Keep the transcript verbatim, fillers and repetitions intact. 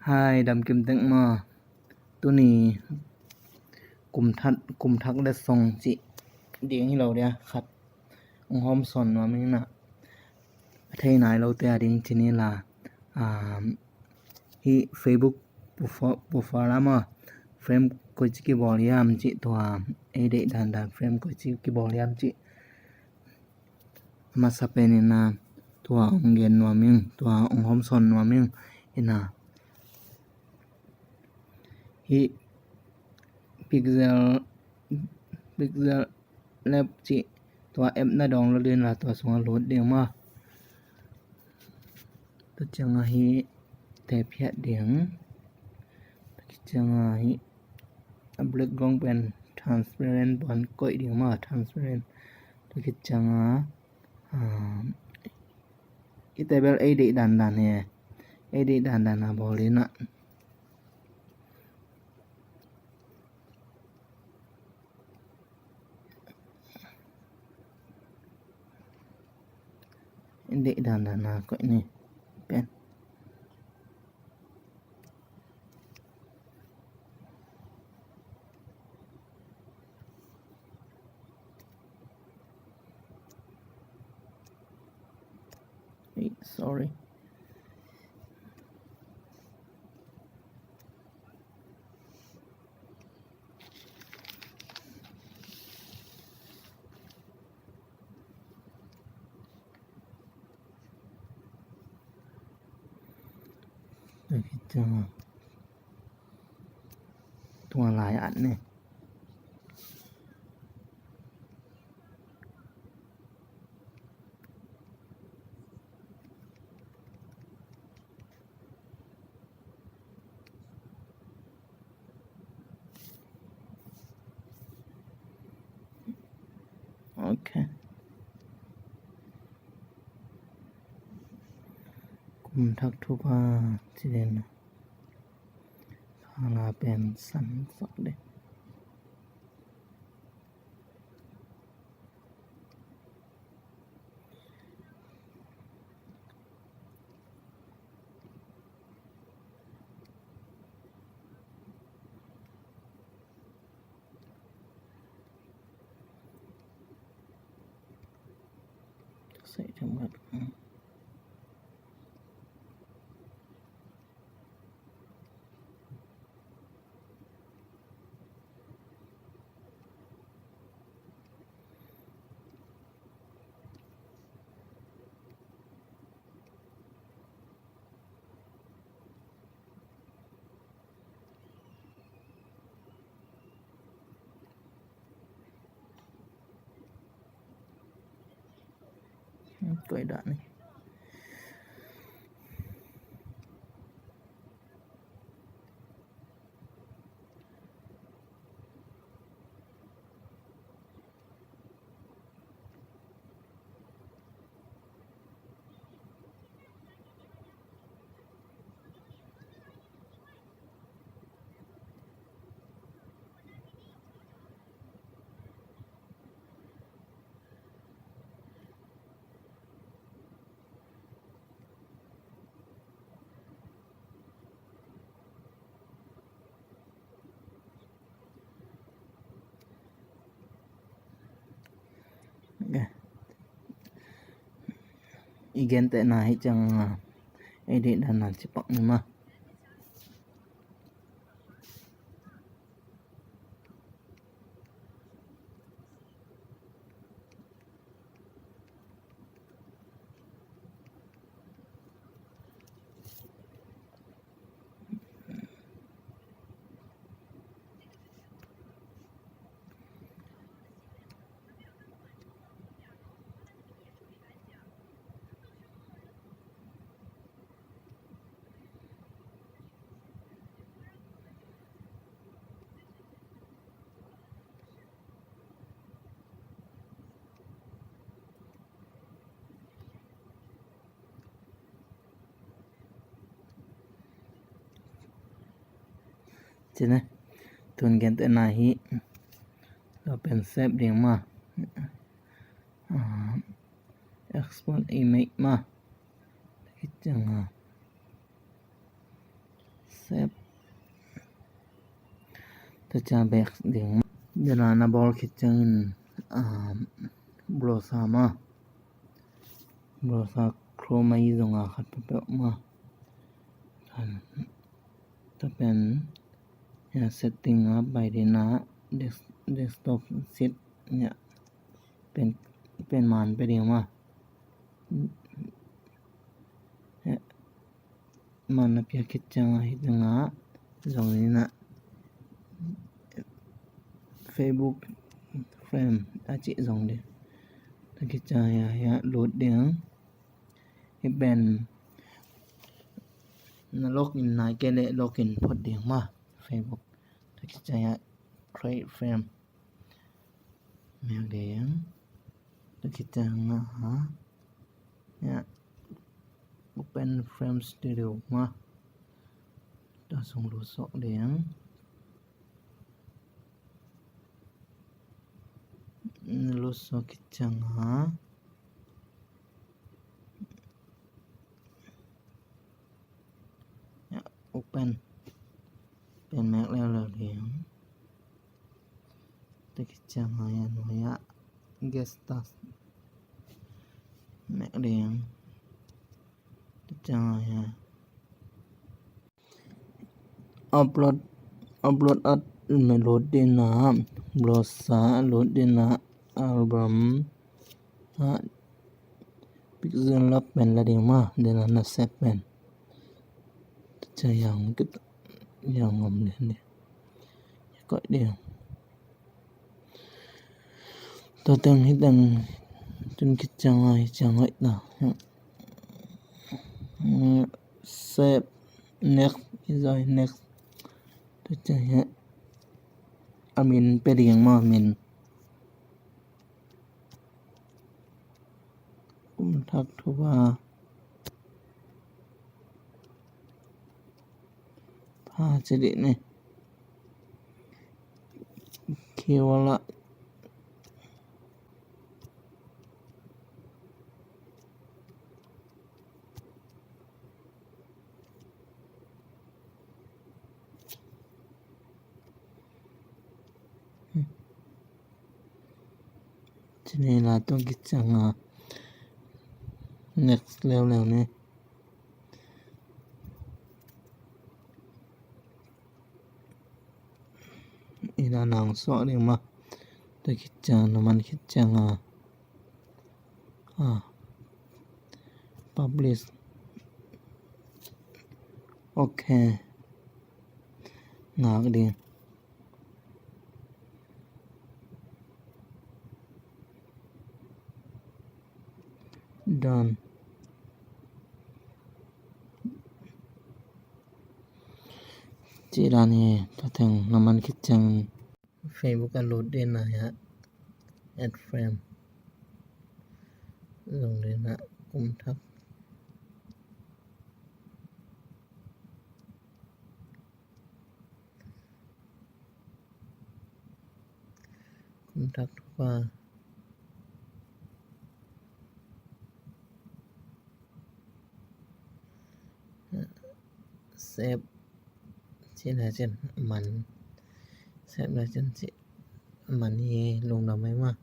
Hai, dam kim tek maw. Tuni kum thak, kum thak letsong cih ding hi lo dia, khat ong hawm sawn nuam ing na. A thei nai lote a ding ci ni la. Um, hih Facebook profile, profile ah maw, frame koici kibawl hiam cih, tua ei deih dandan frame koici kibawl hiam cih a masa pen in a, tua ong gen nuam ing, tua ong hawm sawn nuam ing. In a, hih Pixel, Pixel Lab cih tua app na download in la, tua sungah lut ding maw. Tua ciangah hih tep hiat ding. Tua khit ciangah hih a background pen transparent puan koih ding maw, transparent. Tua khit ciangah, ah, hihte bel ei deih dandan hi. Ei deih dandan a bawl in a. Ei deih dandan a koih ni. Pen. Ei, sorry. Tua lai at ne. Ok. Kum thak thuk a ci den. Khala pen san sak de. Koih dah ni. I gentehna hi ciang a, ei deih dan a ci pak ni maw. Cine, tun gentehna hi. Tua pen save ding maw. Ah, export image maw. Hih ciang a. Save. Tua ciang back ding. Dena na bawl khit ciangin, ah, browser mah. Browser Chrome ahi zongin khat peuhpeuh mah. Tua pen, ya, setting ah pai ding a, des-, desktop set, ya, pen, pen man pia ding mah. Ya, man na piak khit ciangin hih tengah zong ding a, Facebook frame a cih zong ding. Tua khit ciangin hiah, hiah lut ding. Hih pen na login nai kei leh login phot ding mah Facebook. Tua khit ciangin hiah create frame mek ding. Tua khit ciangin hiah, hiah Open Frame Studio mah. Tua sung lut sawk ding. Lut sawk khit ciangin, ya, open. Open mek leuleu ding. Tua khit ciangin hiah, hiah get started mek ding. Tua khit ciangin hiah upload, upload art, me load ding a, browser load ding a, album a, Pixel Lab pen la ding mah, dena na save pen. Tua ciang hiah, hiah om ding. Koih ding. Tua teng hih teng tun khit ciangin, hih ciang hoih ta. Save, next, i zoi next. Tua ciang hiah a min pia ding mah, a min. Kum Thak Thuba. Pha ci dih ni. Kiwala. Ci ni la, tua khit ciangin next leuleu ni. Ina nang suak ding mah. Tua khit ciang, na man khit ciangin, ah, publish. Ok. Ngak ding. Done. Cih dan hi. Tua teng na man khit ciang Facebook a load ding a, hiah add friend. Zong ding a, Kum Thak. Kum Thak Thuba. Save. Ci le cin man. Save le cin ci man hi, lungdam mai mah.